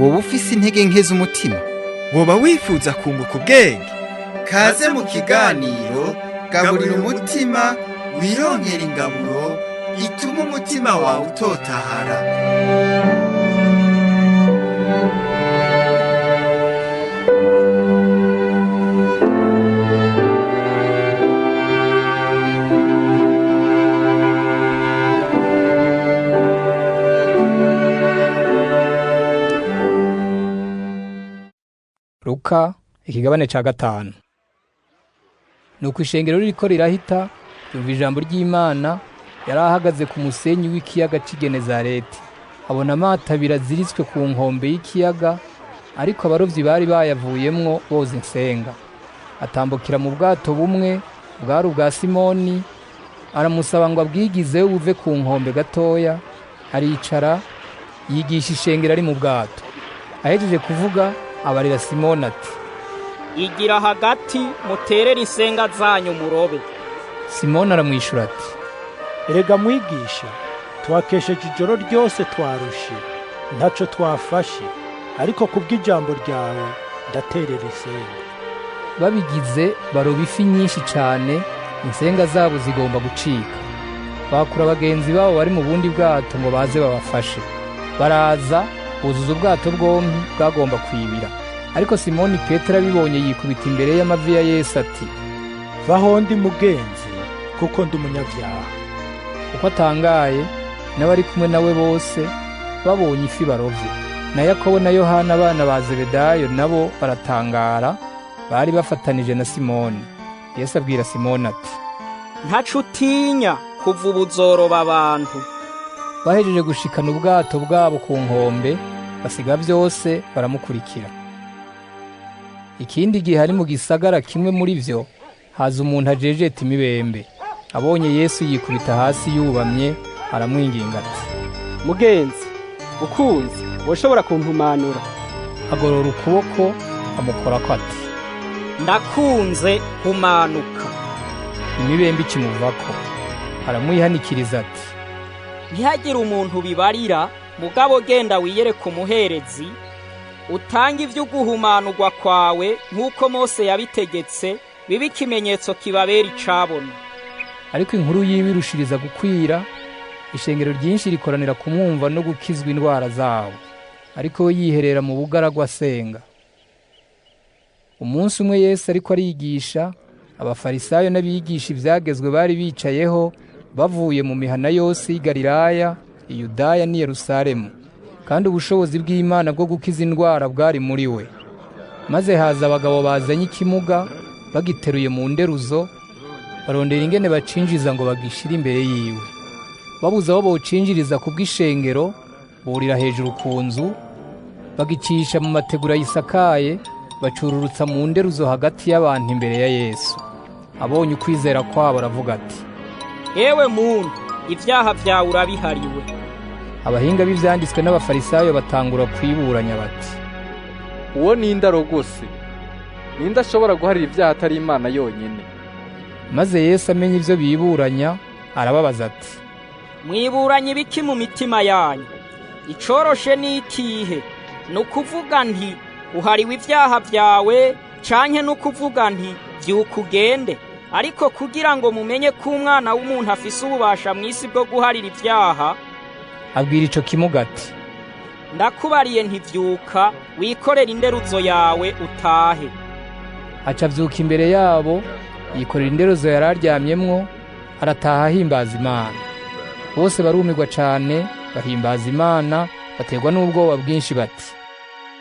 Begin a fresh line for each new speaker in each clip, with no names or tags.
Woba ufise intege nke z'umutima,
woba wifuza kunguka ubwenge?
Kaze mu kiganiro Gaburira Umutima, wironkera ingaburo ituma umutima wawe utotahara.
Luka ikigabane ca 5. Nuko ishengero ririko rirahita, yumva ijambo ry'Imana. Yari ahagaze ku musenyi w'ikiyaga c'i Genezareti, abona amato abiri aziritswe ku nkombe y'ikiyaga, ariko abarovyi bari bayavuyemwo boza insenga. Atambukira mu bwato bumwe bwari ubwa Simoni, aramusaba ngo abwigizeyo buve ku nkombe gatoya. Aricara yigisha ishengero ari mu bwato. Ahejeje kuvuga, abarira Simoni ati:
"Igira hagati muterere insenga zanyu murobe."
Simoni aramwishura ati:
"Erega mwigisha, twakesheje ijoro ryose twarushe, ntaco twafashe, ariko kubw'ijambo ryawe ndaterera insenga."
Babigize baroba ifi nyinshi cane, insenga zabo zigomba gucika. Bakura bagenzi babo bari mu bundi bwato ngo baze babafashe. Baraza buzuza ubwato bwombi bwagomba kwibira. Ariko Simoni Petero abibonye yikubita imbere y'amavi ya Yesu ati:
"Vaho ndi mugenzi, kuko ndi umunyabyaha."
Uko atangaye n'abari kumwe nawe bose babonye ifi barovye, na Yakobo na Yohana abana ba Zebedayo nabo baratangara, bari bafatanije na Simoni. Yesu abwira Simoni ati:
"Ntaco utinya, kuva ubu uzoroba abantu."
Bahejeje gushikana ubwato bwabo ku nkombe, basiga byose baramukurikira. Ikindi gihe ari mu gisagara kimwe muri vyo, haza umuntu ajejeta imibembe. Abonye Yesu yikubita hasi yubamye, aramwinginga ati:
"Mugenzi, ukunze woshobora kumpumanura."
Agorora ukuboko amukorako ati:
"Ndakunze, humanuka."
Imibembe ikimuvako. Aramwihanikiriza ati:
"Ntihagire umuntu bibarira, mugabo genda wiyereke umuherezi, utange ivy'uguhumanurwa kwawe nk'uko Mose yabitegetse, bibe ikimenyetso kibabera icabona."
Ariko inkuru yiwe irushiriza gukwira, ishengero ryinshi rikoranira kumwumva no gukizwa indwara zabo. Ariko we yiherera mu bugaragwa asenga. Umunsi umwe Yesu ariko arigisha, abafarisayo n'abigisha ivyagezwe bari bicayeho bavuye mu mihana yose y'i Galilaya, i Yudaya n'i Yerusalemu, kandi ubushobozi bw'Imana bwo gukiza indwara bwari muri we. Maze haza abagabo bazanye ikimuga bagiteruye mu nderuzo, barondera ingene bacinjiza ngo bagishire imbere yiwe. Babuze aho bocinjiriza kubw'ishengero, burira hejuru ku nzu, bagicisha mu mategura yisakaye, bacururutsa mu nderuzo hagati y'abantu imbere ya Yesu. Abonye ukwizera kwabo aravuga ati:
"Ewe muntu, ibyaha vyawe urabihariwe."
Abahinga b'ivyanditswe n'abafarisayo batangura kwiburanya bati:
"Uwo ninde arogose? Ninde ashobora guharira ibyaha atari Imana yonyine?"
Maze Yesu amenye ivyo biburanya, arababaza ati:
"Mwiburanye ibiki mu mitima yanyu? Icoroshe ni ikihe? Ni ukuvuga nti uhariwe ibyaha vyawe, canke ni ukuvuga nti vyuka ugende? Ariko kugira ngo mumenye ko umwana w'umuntu afise ububasha mw'isi bwo guharira ibyaha,"
abwira ico kimuga ati:
"Ndakubariye ntivyuka, wikorere inderuzo yawe utahe."
Aca avyuka imbere yabo, yikorera inderuzo yari aryamyemwo, arataha ahimbaza Imana. Bose barumirwa cane, bahimbaza Imana, baterwa n'ubwoba bwinshi bati: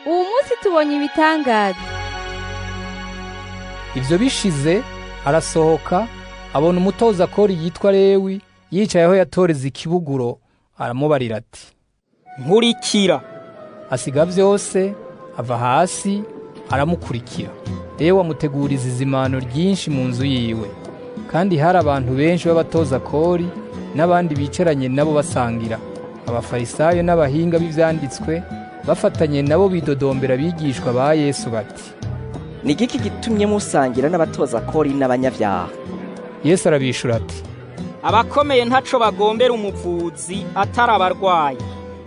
"Uwu munsi tubonye ibitangaza."
Ivyo bishize arasohoka, abona umutoza kori yitwa Lewi yicaye aho yatoreza ikibuguro, aramubarira ati:
"Nkurikira."
Asiga vyose ava hasi aramukurikira. Lewi amuteguriza izimano ryinshi mu nzu yiwe, kandi hari abantu benshi b'abatoza kori n'abandi bicaranye nabo basangira. Abafarisayo n'abahinga b'ivyanditswe Bafatanye nabo bidodombera abigishwa ba Yesu bati:
Ni igiki gitumye musangira n'abatoza kori n'abanyabyaha?
Yesu arabishura ati:
Abakomeye ntaco bagombera umuvuzi atari abarwayi.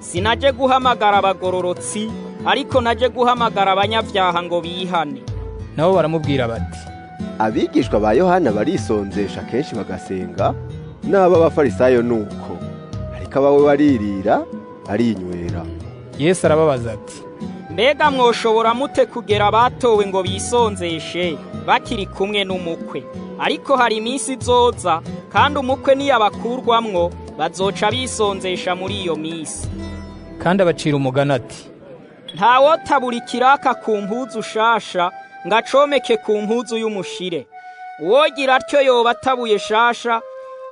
Sinaje guhamagara abagororotsi, ariko naje guhamagara abanyabyaha ngo bihane.
Nabo baramubwira bati:
Abigishwa ba Yohana barisonzesha kenshi bagasenga, n'ab'Abafarisayo nuko, ariko abawe baririra barinywera.
Yesu arababaza ati:
Mbega mwoshobora mute kugera abatowe ngo bisonzeshe bakiri kumwe n'umukwe? Ariko hari iminsi izoza, kandi umukwe niyabakurwamwo bazoca bisonzesha muri iyo minsi.
Kandi abacira umugani ati:
Ntawotabura ikiraka ku mpuzu shasha ngo acomeke ku mpuzu y'umushire. Uwogira atyo yoba atabuye shasha,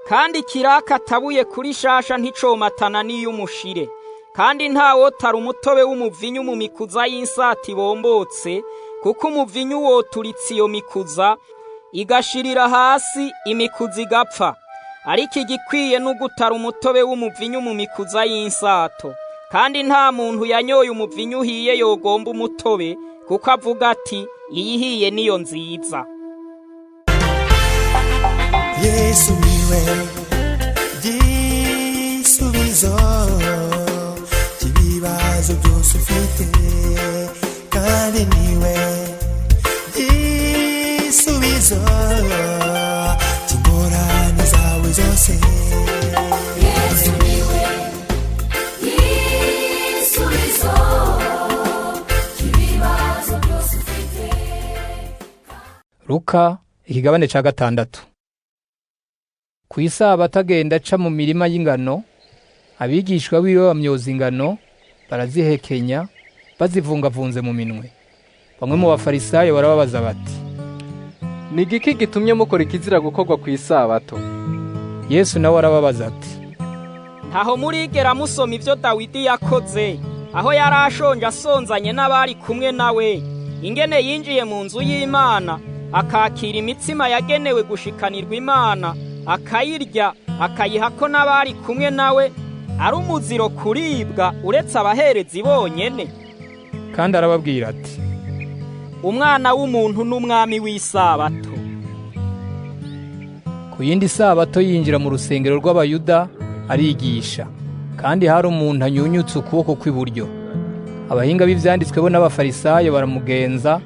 kandi ikiraka atabuye kuri shasha nticomatana n'iy'umushire. Kandi ntawotara umutobe w'umuvinyu mu mikuza y'insati bombotse, kuko umuvinyu woturitse iyo mikuza igashirira hasi, imikuza igapfa. Ariko igikwiye n'ugutara umutobe w'umuvinyu mu mikuza y'insato. Kandi nta muntu yanyoye umuvinyu uhiye yogomba umutobe, kuko avuga ati: iyihiye niyo nziza.
Yesu niwe gisubizo cy'ibibazo byose ufite, kandi niwe gisubizo cy'ingorane zawe zose.
Yesu niwe gisubizo cy'ibibazo byose ufite.
Luka ikigabane ca 6. Ku isabato agenda aca mu mirima y'ingano, abigishwa biwe bamyoza ingano barazihekenya bazivungavunze mu minwe. Bamwe mu bafarisayo barababaza bati:
Ni igiki gitumye mukora ikizira gukorwa ku isabato?
Yesu nawe arababaza ati:
Ntaho murigera musoma ibyo Dawidi yakoze, aho yari ashonje asonzanye n'abari kumwe nawe, ingene yinjiye mu nzu y'Imana akakira imitsima yagenewe gushikanirwa Imana, akayirya akayiha ko n'abari kumwe nawe, ari umuziro kuribwa uretse abaherezi bonyene.
Kandi arababwira ati:
Umwana w'umuntu n'umwami w'isabato.
Ku yindi sabato yinjira mu rusengero rw'Abayuda arigisha, kandi hari umuntu anyunyutse ukuboko kw'iburyo. Abahinga b'ivyanditswe bo n'Abafarisayo baramugenza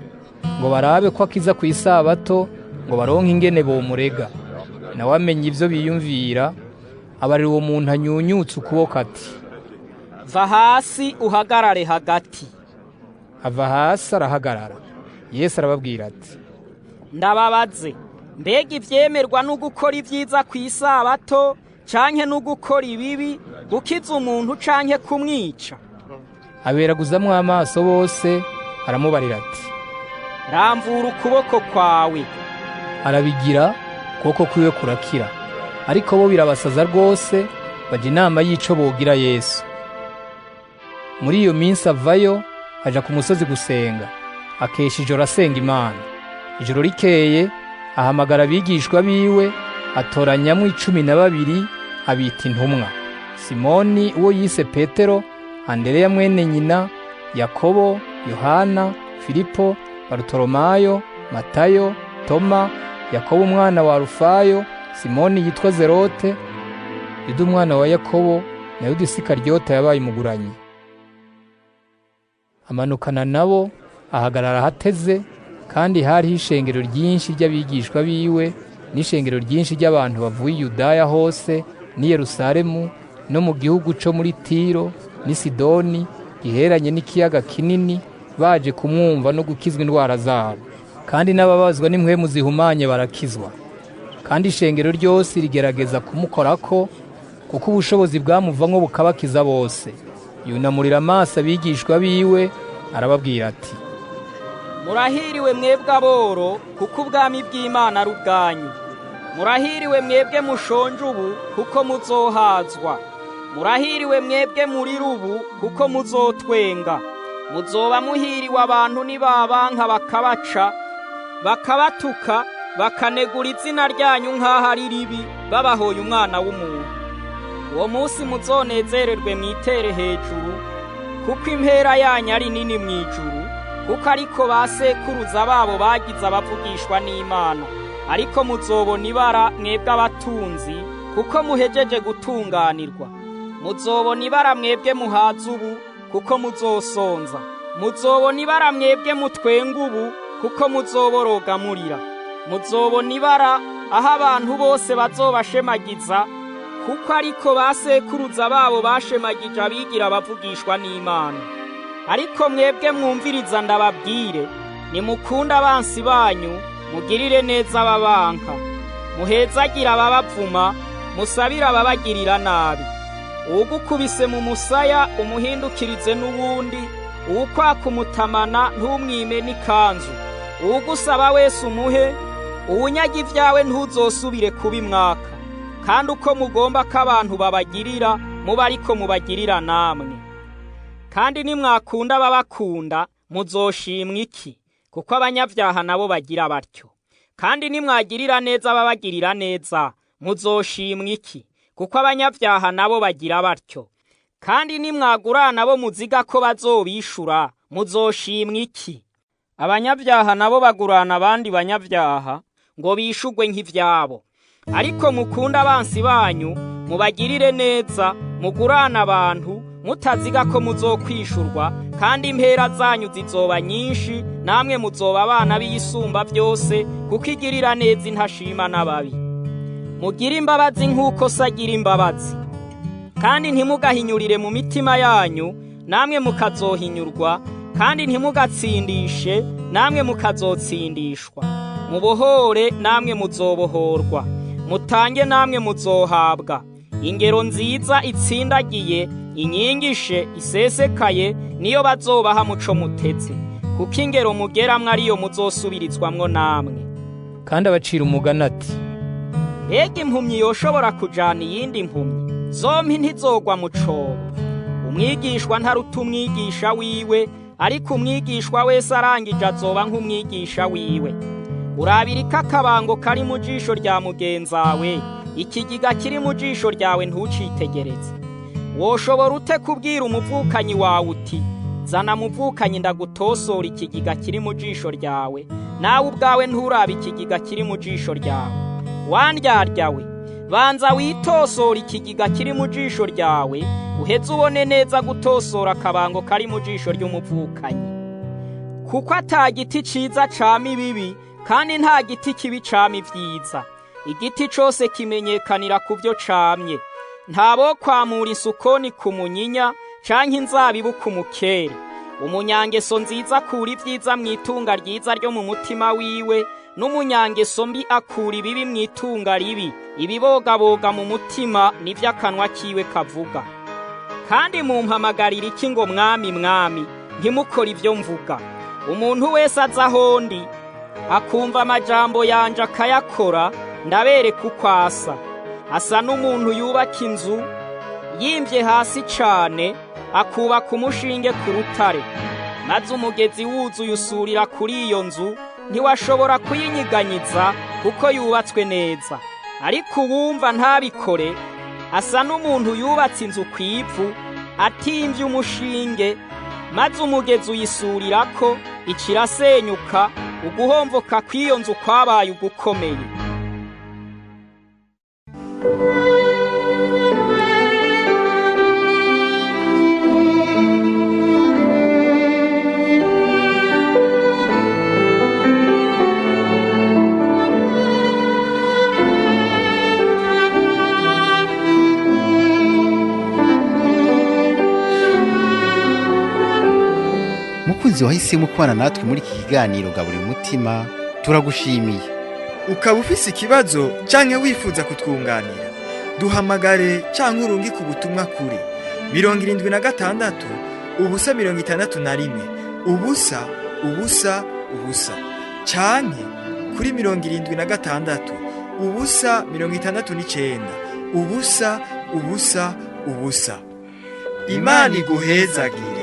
ngo barabe ko akiza ku isabato, ngo baronke ingene bomurega. Nawe amenya ivyo biyumvira, abarira uwo muntu anyunyutse ukuboko ati:
Va hasi uhagarare hagati.
Ava hasi arahagarara. Yesu arababwira ati:
Ndababaze, mbega ivyemerwa no gukora ibyiza ku isabato canke no gukora ibibi, gukiza umuntu canke kumwica?
Aberaguzamwo amaso bose, aramubarira ati:
Ramvura ukuboko kwawe.
Arabigira, ukuboko kwiwe kurakira. Ariko bo birabasaza rwose, baja inama y'ico bogira Yesu. Muri iyo minsi avayo aja ku musozi gusenga, akesha ijoro asenga Imana. Ijoro rikeye ahamagara abigishwa biwe, atoranyamwo 12 abita intumwa: Simoni uwo yise Petero, Andereya mwene nyina, Yakobo, Yohana, Filipo, Barutolomayo, Matayo, Toma, Yakobo umwana wa Alufayo, Simoni yitwa Zerote, Yuda umwana wa Yakobo na Yuda Isikaryota yabaye umuguranyi. Amanukana nabo ahagarara ahateze, kandi hariho ishengero ryinshi ry'abigishwa biwe n'ishengero ryinshi ry'abantu bavuye i Yudaya hose n'i Yerusalemu no mu gihugu co muri Tiro n'i Sidoni giheranye n'ikiyaga kinini, baje kumwumva no gukizwa indwara zabo. Kandi n'ababazwa n'impwemu zihumanye barakizwa. Kandi ishengero ryose rigerageza kumukorako, kuko ubushobozi bwamuvamwo bukabakiza bose. Yunamurira amaso abigishwa biwe arababwira ati:
Murahiriwe mwebwe aboro, kuko ubwami bw'Imana ari ubwanyu. Murahiriwe mwebwe mushonje ubu, kuko muzohazwa. Murahiriwe mwebwe murira ubu, kuko muzotwenga. Muzoba muhiriwe abantu nibabanka bakabaca, bakabatuka, bakanegura izina ryanyu nk'aho ari ribi, babahoye umwana w'umuntu. Uwo munsi muzonezererwe mwitere hejuru, Kuko impera yanyu ari nini mu ijuru, kuko ariko ba sekuruza babo bagize abavugishwa n'Imana. Ariko muzobona ibara mwebwe abatunzi, kuko muhejeje gutunganirwa. Muzobona ibara mwebwe muhaze ubu, kuko muzosonza. Muzobona ibara mwebwe mutwenga ubu, kuko muzoboroga murira. Muzobona ibara aho abantu bose bazobashemagiza, kuko ariko ba sekuruza babo bashemagije abigira abavugishwa n'Imana. Ariko mwebwe mwumviriza ndababwire, nimukunda abansi banyu, mugirire neza ababanka, muhezagire ababavuma, musabire ababagirira nabi. Uwugukubise mu musaya umuhindukirize n'uwundi, uwukwaka umutamana ntumwime n'ikanzu. Uwugusaba wese umuhe, uwunyaga ibyawe ntuzosubire kubimwaka. Kandi uko mugomba ko abantu babagirira, muba ariko mubagirira namwe. Kandi nimwakunda ababakunda, muzoshimwa iki? Kuko abanyabyaha nabo bagira batyo. Kandi nimwagirira neza ababagirira neza, muzoshimwa iki? Kuko abanyabyaha nabo bagira batyo. Kandi nimwagurana bo muziga ko bazobishura, muzoshimwa iki? Abanyabyaha nabo bagurana abandi banyabyaha ngo bishugwe nk'ivyabo. Ariko mukunda abansi banyu, mubagirire neza, mugurana abantu, mutaziga ko muzokwishurwa, kandi impera zanyu zizoba nyinshi, namwe muzoba abana b'Iyisumba byose, kuko igirira neza intashima n'ababi. Mugire imbabazi nk'uko se agira imbabazi. Kandi ntimugahinyurire mu mitima yanyu, namwe mukazohinyurwa, kandi ntimugatsindishe, namwe mukazotsindishwa. Mubohore, namwe muzobohorwa. Mutange, namwe muzohabwa. Ingero nziza itsindagiye, inyigishe isesekaye, niyo bazobaha muco mutetse, kuko ingero mugeramwo ariyo muzosubirizwamwo namwe.
Kandi abacira umugani ati:
Mbega impumyi yoshobora kujana iyindi mpumyi? Zompi ntizogwa mu cobo. Umwigishwa ntaruta umwigisha wiwe, ariko umwigishwa wese arangije azoba nk'umwigisha wiwe. Urabirika akabango kari mu jisho rya mugenzawe, ikigiga kiri mu jisho ryawe ntucitegereze. Woshobora ute kubwira umuvukanyi wawe uti: zana muvukanyi ndagutosora ikigiga kiri mu jisho ryawe, nawe ubwawe nturabe ikigiga kiri mu jisho ryawe? Wandyaryawe, banza witosora ikigiga kiri mu jisho ryawe, uheze ubone neza gutosora akabango kari mu jisho ry'umuvukanyi. Kuko ata giti ciza cama ibibi, kandi nta giti kibi cama ivyiza. Igiti cose kimenyekanira ku byo camye. Ntabo kwamura isukoni ku munyinya, canke inzabibu ku mukere. Umunyangeso nziza akura ivyiza mw'itunga ryiza ryo mu mutima wiwe, n'umunyangeso mbi akura ibibi mw'itunga ribi. Ibibogaboga mu mutima nivyo akanwa kiwe kavuga. Kandi mumpamagarira iki ngo mwami, mwami, ntimukore ivyo mvuga? Umuntu wese aza aho ndi, akumva amajambo yanje akayakora, ndabereka uko asa. Asa n'umuntu yubaka inzu yimvye hasi cane, akubaka umushinge ku rutare, maze umugezi wuzuye usurira kuri iyo nzu, ntiwashobora kuyinyiganyiza kuko yubatswe neza. Ariko uwumva ntabikore asa n'umuntu yubatse inzu ku ivu, atimvye umushinge, maze umugezi uyisurirako, icirasenyuka, uguhomvoka kw'iyo nzu kwabaye ugukomeye.
Mukunzi wahisemo kubana natwe muri iki kiganiro Gaburira Umutima, turagushimiye.
Ukaba ufise ikibazo canke wifuza kutwunganira, duhamagare canke urungike ubutumwa kuri 76 0 61 0 0 0 canke kuri 76 0 69 0 0 0. Imana iguhezagire.